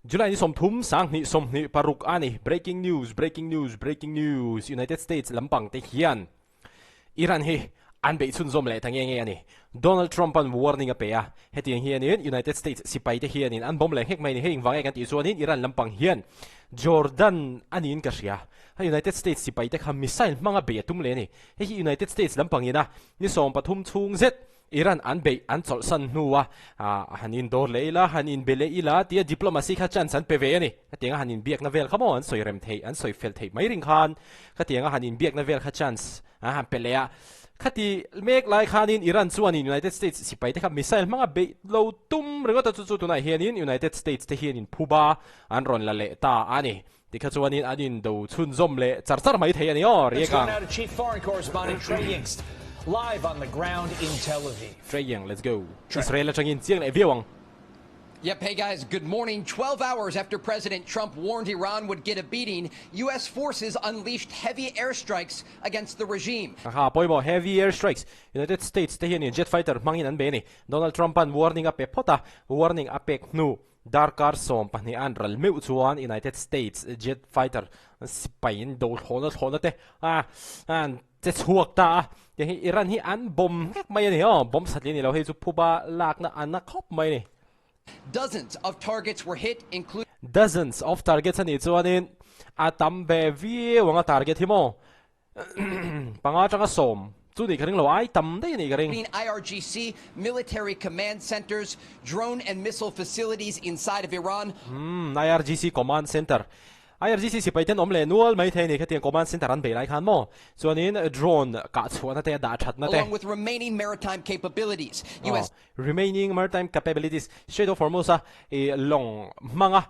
July ni 30 2026 ani. Breaking news, breaking news, breaking news. United States lampang te hian Iran hi an beih chhunzawm leh ta nge nge ani. Donald Trump an warning a pe a, hetiang hianin United States sipai te hianin an bawm leh nghek mai ani. Hei engvang nge kan tih chuanin Iran lampang hian Jordan aniin ka hria. United States sipai te kha missile hmanga beih a tum leh ani. Hei hi United States lampang ina ni 13 chhung zet Iran an beih an chawlhsan hnua han indawr leh ila, han inbe leh ila tia diplomacy kha chance an pe ve a ni. Khatianga han inbiakna vel kha maw an sawi rem theih, an sawi fel theih mai ring khan khatianga han inbiakna vel kha chance an han pe leh a. Khati mek lai khanin Iran chuanin United States sipai te kha missile hmanga beih lo tum ringawt a, chu chu tunah hianin United States te hianin phuba an rawn la leh ta a ni. Tikha chuanin an indo chhunzawm leh char char mai thei a ni aw, Let's Riek go ang. now to Chief Foreign Correspondent Trey Yingst, live on the ground in Tel Aviv. Trey Ying, let's go. Trey. Israel atangin chiang leh viau ang. Yep, hey guys, good morning. 12 hours after President Trump warned Iran would get a beating, U.S. forces unleashed heavy airstrikes against the regime. Aha, pawimawh heavy airstrikes. United States te hianin jet fighter hmangin an bei a ni. Donald Trump-a'n warning a pe phawt a, warning a pek hnu Darkar 12 an ral meuh chuan United States jet fighter sipai in do thlawhna thlawhna te an che chhuak ta a, tiang hi Iran hi an bomb nghek mai a ni aw, bomb satli a ni lo hei chu phuba lakna a na khawp mai a ni. Dozens of targets were hit including. Dozens of targets a nih chuanin a tam ve viau ang a target hi maw? Panga atanga 10 chu nih ka ring lo, ai tam daih a nih ka ring. IRGC military command centers, drone and missile facilities inside of Iran. Umm, IRGC command center. IRGC sipai ten awm leh nual mai thei a ni khatiang command center an beih lai khan maw? Chuanin drone kah chhuahna te a dah thatna te. Along with remaining maritime capabilities, US. Aw, remaining maritime capabilities, Strait of Hormuz a i lawng hmanga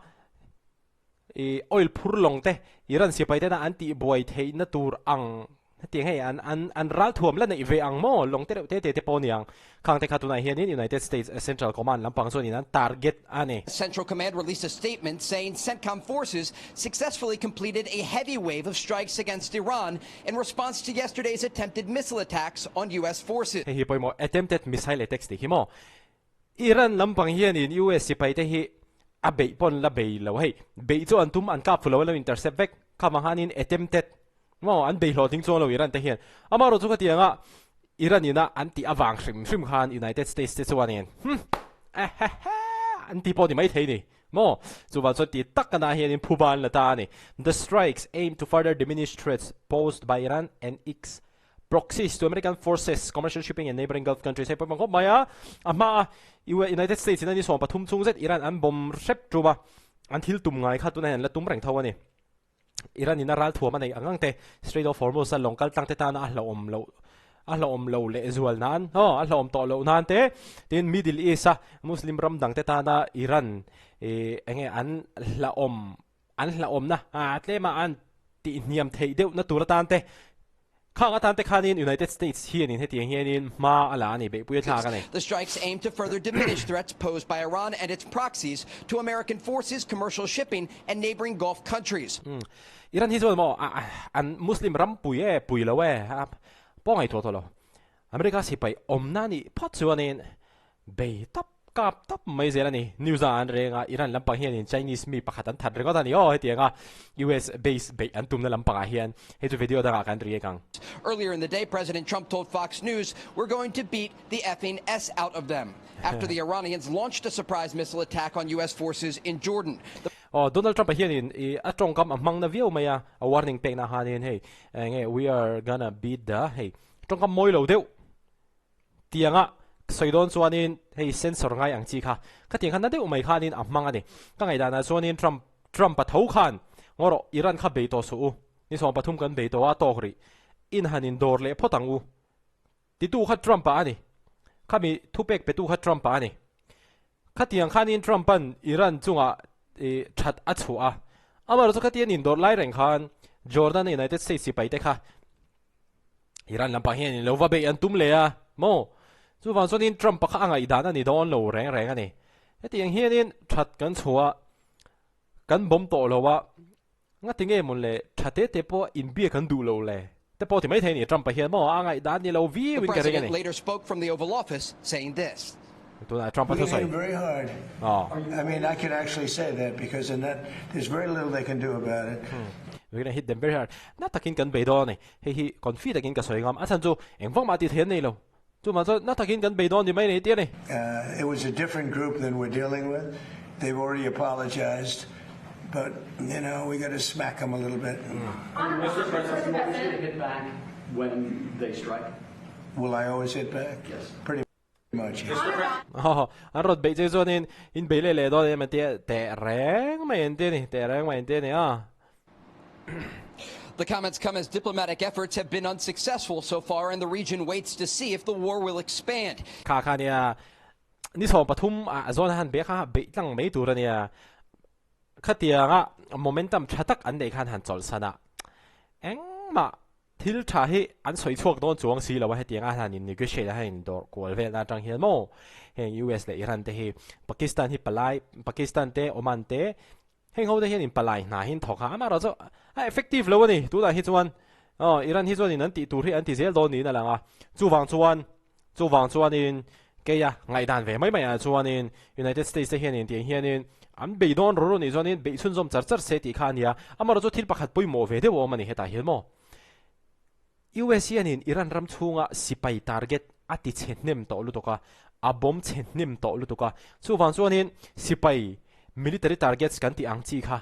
I oil phur lawng te Iran sipai tena an tih buai theihna tur ang hetiang hei an an an ral thuam la neih ve ang maw lawng te reuh te te te pawh niang khang te kha tunah hianin United States Central Command lampang chuanin an target a ni. Central Command released a statement saying CENTCOM forces successfully completed a heavy wave of strikes against Iran in response to yesterday's attempted missile attacks on US forces. Hei hi pawimawh attempted missile attacks tih hi maw Iran lampang hianin US sipai te hi a beih pawn la bei lo hei, beih chu an tum an kap fu lo an lo intercept vek, kham ang hanin attempted maw an bei hlawhtling chuang lo Iran te hian. Amaherawh chu khatianga Iran ina an tih avang hrim hrim khan United States te chuanin hmm ehehe an ti pawh ni mai thei ni maw, chuvang chuan ti tak anah hianin phuba an la ta a ni. The strikes aim to further diminish threats posed by Iran and its Proxies to American forces, commercial shipping and neighboring Gulf countries hei pawimawh khawp mai a, a hma a United States in a ni 13 chhung zet Iran an bomb hrep tum a, an thil tum ngai kha tunah hian an la tum reng tho a ni. Iran in a ral thuam a neih ang ang te, Strait of Hormuz a lawng kal tlang te tana a hlauhawm loh a hlauhawm lo leh zual nan aw a hlauhawm tawh loh nan te, tin Middle East a Muslim ram dang te tana Iran ih enge an hlauhawm An hlauhawmna a tlema an tihhniam theih deuhna tur atan te, khang atan te khanin United States hianin hetiang hianin hma a la a ni, beihpui a thlak a ni. The strikes aim to further diminish threats posed by Iran and its proxies to American forces, commercial shipping and neighboring Gulf countries. Iran hi chuan maw an Muslim ram pui e, pui lo e, pawh ngaihtuah tawh lo. America sipai awmna nih phawt chuanin Bei tap kap tap mai zel a ni. News ah an reng a, Iran lampang hianin Chinese mi pakhat an that ringawt a ni aw hetiang a US base beih an tumna lampangah hian hei chu video dangah kan react ang. Earlier in the day, President Trump told Fox News, We're going to beat the effing S out of them after the Iranians launched a surprise missile attack on US forces in Jordan. The Aw, Donald Trump-a hianin i a tawngkam a hmang na viau mai a, a warning pekna hanin hei enge we are gonna beat the hei tawngkam mawi lo deuh Tianga sawi dawn chuanin hei sensor ngai ang chi kha khatiang khan na deuh mai khanin a hmang a ni. Ka ngaihdanah chuanin Trump Trump a tho khan ngaw rawh Iran kha bei tawh suh u, ni 13 kan bei tawh a tawk rih, in han in dawr leh phawt ang u titu kha Trump-a a ni. Khami thupek petu kha Trump-a a ni. Khatiang khanin Trump-a'n Iran chungah i that a chhuah a, amaherawhchu khatian indawr lai reng khan Jordan-a United States sipai te kha Iran lampang hian in lo va beih an tum leh a maw? Chuvang chuanin Trump-a kha a ngaihdan a ni dawn lo reng reng a ni. Hetiang hianin that kan chhuah a, kan bawm tawh lo a, ngati nge mawn le tha te te pawh inbiak kan duh lo le te pawh ti mai thei a ni Trump-a hian maw a ngaihdan ni lo viau The in ka ring a president ni. later spoke from the Oval Office saying this. Tunah Trump a We can hit thusawi. them very hard. Aw. I mean, I can actually say that because in that there's very little they can do about it. We're gonna hit them very hard. Na takin kan bei dawn a ni. Hei hi confi takin ka sawi ngam. A chhan chu engvang mah tih theih an nei lo. Chuvang chuan na takin kan bei dawn ni mai nei tih a ni. It was a different group than we're dealing with. They've already apologized, but you know, we gotta smack them a little bit. Mister President, do you want to hit back when they strike? Will I always hit back? Yes. Pretty much. Yes. Aw, an rawn beih che chuanin in bei leh leh dawn em an tia teh reng mai an tia ni, teh reng mai an tia ni a. The comments come as diplomatic efforts have been unsuccessful so far and the region waits to see if the war will expand. Kha kha nia, ni 13 ah zawn a han beh kha beih tlang mai tur a nia. Khatianga momentum tha tak an neih khan han chawlhsan a, engmah thil tha hi an sawi chhuak dawn chuang si lo a, hetianga han in negotiate a, han in dawrh kual vel na atang hian maw heng US leh Iran te hi Pakistan hi palai Pakistan te Oman te heng ho te hian in palai hna hi an thawk a, amaherawh chu a effective lo a ni tunah hi chuan aw Iran hi chuan in an tih tur hi an ti zel dawn niin a lang a, chuvang chuan Chuvang chuanin keia ngaihdan ve mai maiah chuanin United States te hianin tiang hianin an bei dawn ru ru nih chuanin beih chhunzawm char char se tih kha a nia. Amaherawh chu thil pakhat pawimawh ve deuh a awm a ni hetah hian maw? US hianin Iran ram chhunga sipai target a ti chhe hnem tawh lutuk a, a bomb chhe hnem tawh lutuk a. Chuvang chuanin sipai military targets kan tih ang chi kha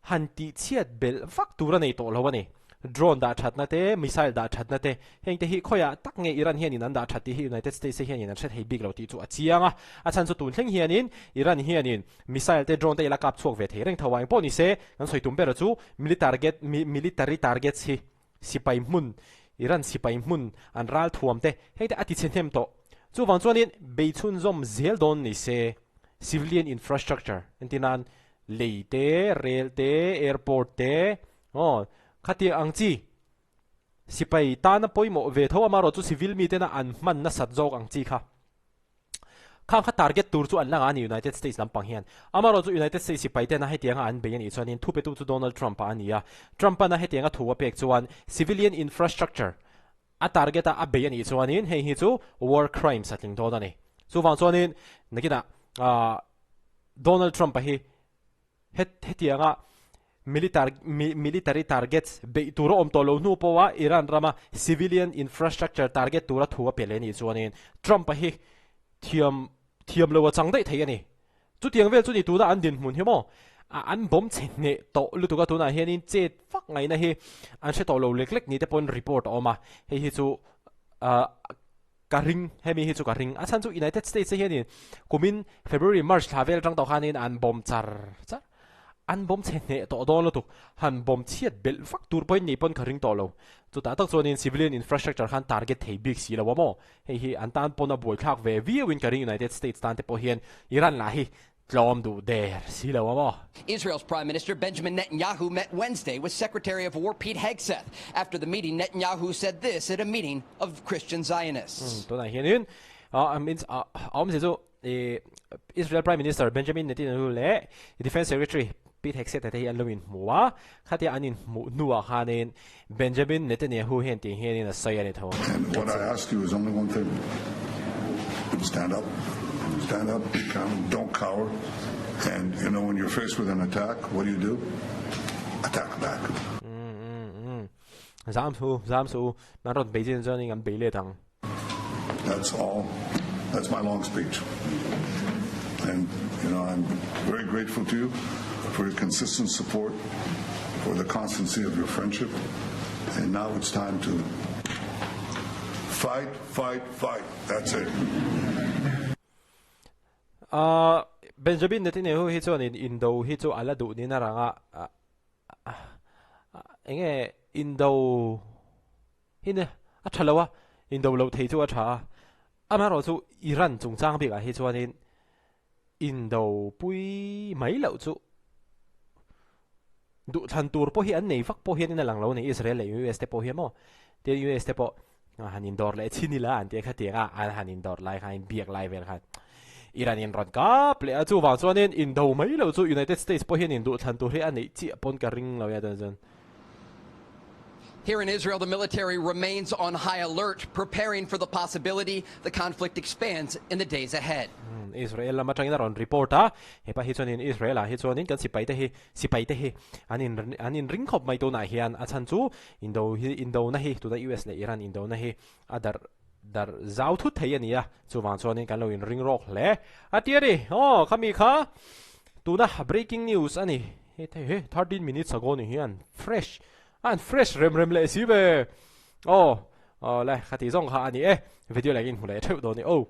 Han tih chhiat belh vak tur a nei tawh lo a ni. Drone dah thatna te, missile dah thatna te, heng te hi khawiah tak nge Iran hianin an dah that tih hi United States te hianin an hre thei bik lo tih chu a chiang a. A chhan chu tun thleng hianin Iran hianin missile te, drone te ila kap chhuak ve thei reng tho a. Engpawh ni se, kan sawi tum ber chu militarget, military targets hi sipai hmun, Iran sipai hmun an ral thuam te, heng te a ti chhe hnem tawh. Chuvang chuanin bei chhunzawm zel dawn ni se, civilian infrastructure entirnan Lei te, rel te, airport te, aw, khatiang ang chi sipai tana pawimawh ve tho amaherawh chu civil mi tena an hman nasat zawk ang chi kha. Khang kha target tur chu an la ngah a ni United States lampang hian. Amaherawh chu United States sipai tena hetianga an bei a nih chuanin thupetu chu Donald Trump-a a ni a. Trump-ana hetianga thu a pek chuan civilian infrastructure a target a a bei a nih chuanin hei hi chu war crimes a tling dawn a ni. Chuvang chuanin nakinah ah Donald Trump-a hi hetianga military targets beih tur a awm tawh lo hnu pawha Iran rama civilian infrastructure target tura thu a pe leh anih chuanin Trump-a hi thiam thiam lo a chang daih thei a ni. Chutiang vel chu ni tuna an dinhmun hi maw an bawm chhe hneh tawh lutuk a, tunah hianin chet vak ngaihna hi an hre tawh lo lek lek ni te pawhin report a awm a, hei hi chu Ka ring, hemi hi chu ka ring. A chhan chu United States te hianin kumin February, March thla vel atang tawh khanin an bawm char char. An bawm chhe hneh tawh dawn lutuk. Han bawm chhiat belh vak tur pawhin nei pawn ka ring tawh lo. Chutah tak chuanin civilian infrastructure khan target thei bik si lo a maw? Hei hi an tan pawn a buaithlak ve viauin ka ring United States tan te pawh hian Iran lah hi tlawm duh der si lo a maw? Israel's Prime Minister Benjamin Netanyahu met Wednesday with Secretary of War Pete Hegseth. After the meeting, Netanyahu said this at a meeting of Christian Zionists. Tunah hianin means a awmzia chu Israel Prime Minister Benjamin Netanyahu leh Defence Secretary Pete Hegseth te hi an lo inhmu a, khatia an inhmuh hnuah khanin Benjamin Netanyahu hian tih hianin a sawi a ni tho. And what I ask you is only one thing, stand up, stand up, be calm, don't cower, and you know when you're faced with an attack, what do you do? Attack back. Zam su, zam su, nan rawn bei chin chuan in an bei let ang. That's all, that's my long speech. And you know, I'm very grateful to you for your consistent support, for the constancy of your friendship. And now it's time to fight, fight, fight. That's it. Benjamin Netanyahu hi chuanin indo hi chu a la duh niin a rang a, enge indo Hi nia, a tha lo a, indo loh thei chu a tha a. Amaherawh chu Iran chungchang bikah hi chuanin indo pui mai loh chu duhthlan tur pawh hi an nei vak pawh hianin a lang lo a ni, Israel leh US te pawh hi maw? Tin US te pawh han indawr leh chin ila an tih khatiang a, an han indawr lai khan inbiak lai vel khan Iran in rawn kap leh a, chuvang chuanin indo mai loh chu United States pawh hianin duhthlan tur hi a neih chiah pawn ka ring lo nia tunah chuan. Here in Israel, the military remains on high alert, preparing for the possibility the conflict expands in the days ahead. Hmm, Israel lama tangin a rawn report a, hepa hi chuanin Israel ah hi chuanin kan sipai te hi sipai te hi an in an in ring khawp mai tunah hian a chhan chu indo hi indo na hi tuna US leh Iran indo na hi a darh darh zau thut thei a ni a, chuvang chuanin kan lo in ring rawk hle a ti a ni. Aw khami kha tuna breaking news a ni. He he 13 minutes ago ni hian fresh An fresh rem rem leh si ve. Aw, aw le, khati zawng kha a ni e. Video leh in hmu leh theuh dawn i aw.